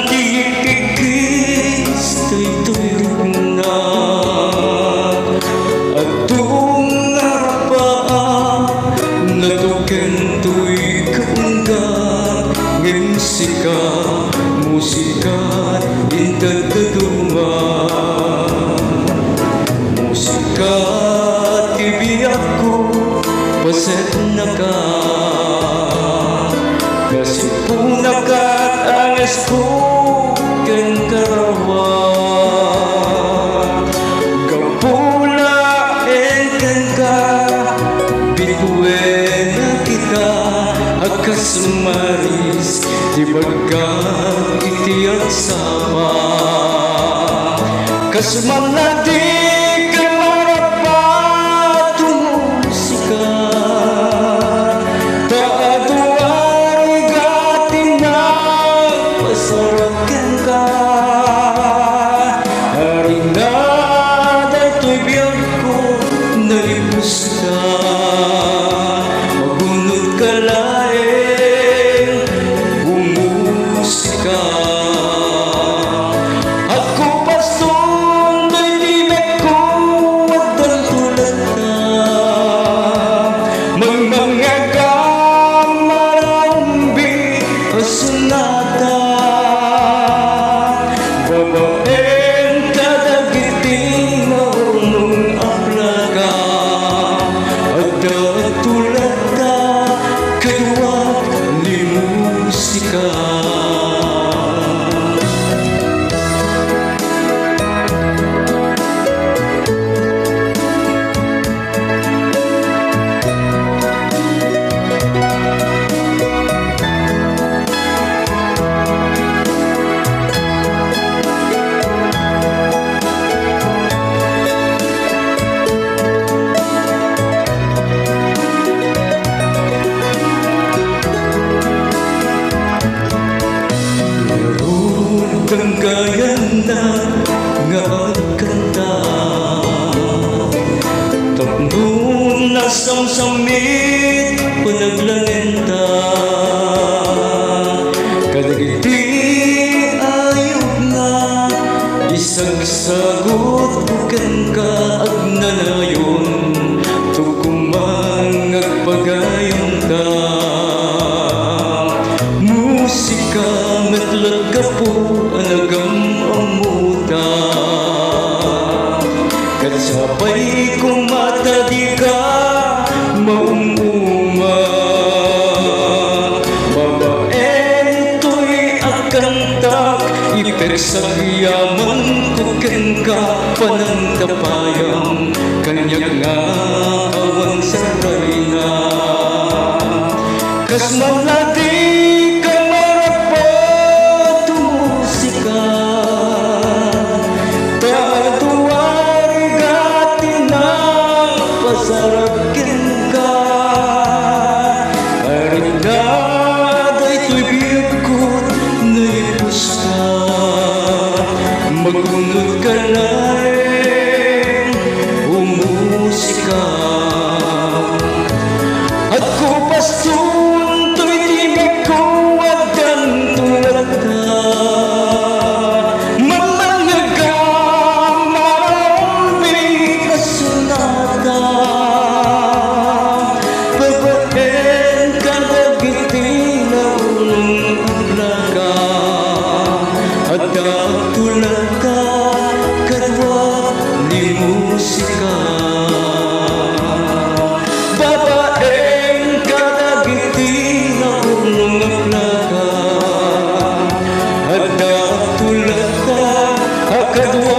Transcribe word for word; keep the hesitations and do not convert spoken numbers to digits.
Ti ikikis daytoy rukna, adu nga rapaak, natuken toy kaunggat, ngem sika, musika, inted dadduma. Musika ti biagko, pasetnaka. Kasipunak a ngesko ken karawak. Gapu laeng kenka, bituenak ita a kas maris ti bagga iti agsapa. Kas malladi ken marappat, umusika, ta adu a rigat ti nagpasarag kenka. Arina daytoy biagko, naipusta. Magunot ka laeng, umusika. Agkupaston daydi mekko, addanto latta. Mangmangaga, maraumbi a sonata. Babaen kadagiti naurnong a plaga, addanto latta kaduak ni musika. Ngarud, danggayanna nga agkanta, tapno nasamsamit panaglangenta kadagiti ayupna. Isagsagutko kenka agnanayon, tukomang agpagayamta. Musika met la gapu a nagam-ammota. Ket sapay koma ta dika maum-uma. Babaen toy agkantak, ipeksak yamanko kenka, panangtapayam kaniak nga awan sarayna. Kas malladi ken marappat, umusika, ta adu a rigat ti nagpasarag kenka. Arina daytoy biagko, naipusta. Magunot ka laeng, umusika. Agkupaston toy ti mekko, addanto latta. Mammangaga, maraumbi a sonata. Babaen kadagiti naurnong a plaga, addanto latta kaduak ni musika. Babaen kadagiti naurnong a plaga, addanto latta a kadua